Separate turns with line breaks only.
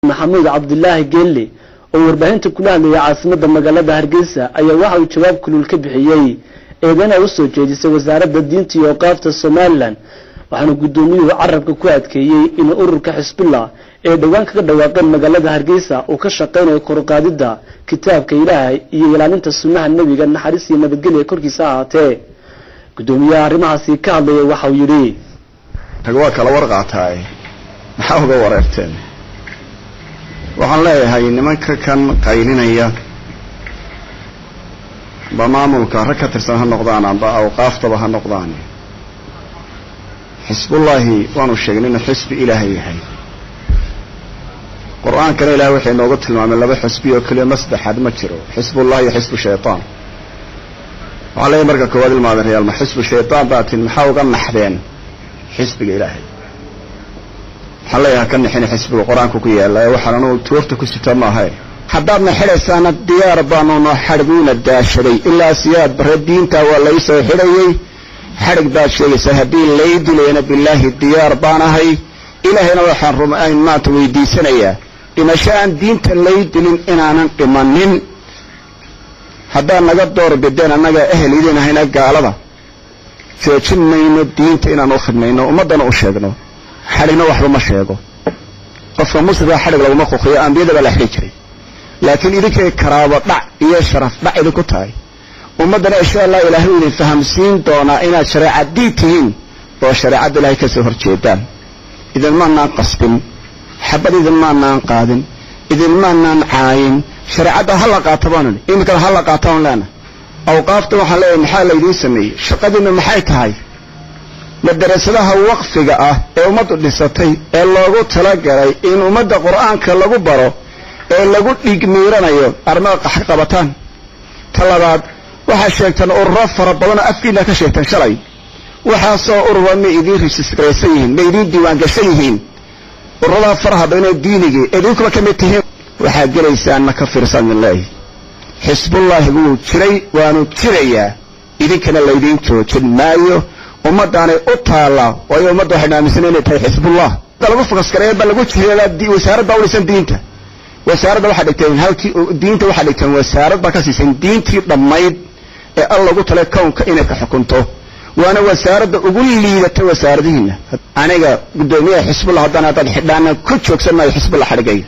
Maxamuud Cabdilaahi Geelle oo warbaahinta kula hadlayay caasimada magaalada Hargeysa ayaa waxa uu jawaab kulul ka bixiyey eedeyn ay usoo jeedisay wasaaradda diinta iyo awqaafta Somalilan, waxaana guddoomiyuhu carabka ku adkeeyey in ururka Xisbullah ee dhowaan kaga dhawaaqeen magaalada Hargeysa uu ka shaqaynayo koruqaadida kitaabka Ilaahay iyo ilaalinta sunnaha nebiga, naxariis iyo nabadgelya korkiisa ahaatee. Guddoomiyaha arrimahaasi ka hadlaya waxa uu yidhi:
Rag waa kala warqaataay, maxaa uga wareerteen? Waxaan leeyahay nimanka kan qaylinaya, amba maamulka rag ka tirsan ha noqdaan amba awqaaftaba ha noqdaan, Xisbullaahi waanu sheegnay inuu xisbi Ilaahay yahay. Qur-aankana Ilahay waxay noogu tilmaamay laba xisbi oo keliya, masdexaad ma jiro, Xisbullahi iyo xisbu shaytaan. Waxaan leeyahay marka koowaad, ilmaadareyaal, ma xisbu shaytaan baa tin? Maxaa uga naxdeen xisbiga Ilaahay? Waxaan leeyahay ka nixina, xisbiga Qur-aanku ku yaala ee waxaan anugu tuurta ku sita maahae. Haddaadna xidhaysaana diyaar baanu noo, xadhiguuna daashaday ilaa Siyaad Bare diintaa waa laysoo xidhayey. Xadhig baad sheegaysaa, haddii lay dilayna bilaahi diyaar baan ahay. Ilaahayna waxaan rumayn maanta weydiisanayaa dhimasho aan diinta lay dilin inaanan dhimanin. Haddaad naga door bideen annaga ehel idin ahayna gaalada, joojin mayno diinta inaan u khidmayno, ummaddana u sheegno. Xadhigna waxba ma sheego, qofka muslimka xadhig laguma quqiyo, ambiyada baa la xidhi jiray. Laakiin idinkay karaabo dhac iyo sharaf dhac idinku tahay, ummaddana insha Allah Ilaahay u idin fahamsiin doonaa inaad shareecadii tihiin oo shareecadda Ilahay ka soo horjeedaan. Idinmaanaan qasbin xabad, idinmaanaan qaadin, idinmaanaan caayin. Shareecadda ha la qaato baanu ni, iminkana ha la qaataan leena. Awqaafta waxaan leeyahay, maxaa laydiin sameeyey? Shaqadiinnu maxay tahay? Madarasadaha waqfiga ah ee ummaddu dhisatay ee loogu talagalay in ummadda Qur-aanka lagu baro ee lagu dhigmiiranayo arrimaha qax qabataan. Ta labaad, waxaad sheegtaan ururo fara badanoo afkiina ka sheegtaan shalay. Waxaasoo urura ma idiin rejistraysan yihiin? Ma idiin diiwaangashan yihiin ururadaa faraha badanoo diinigii idinkuba ka mid tihiin? Waxaad gelaysaanna ka fiirsan idin leeyahy. Xisbullaahi wuu jiray, waanu jirayaa, idinkana laydiin joojin maayo. Ummaddaanay u taallaa, waayo ummadda waxaynu aaminsana inay tahay Xisbullah lagu fokaskareeya ba lagu jireebaa. Wasaarad baa udhisan diinta, wasaaradda waxaad dhigteen halkii diinta waxaad dhigteen, wasaarad baa ka siiseen diintii dhammayd ee al lagu talay kownka inay ka xukunto, waana wasaaradda ugu liidata wasaaradihiina. Aniga guddoomiyaha Xisbullah haddana haddaad xidhaana ku joogsan maayo Xisbullah xadhigayga.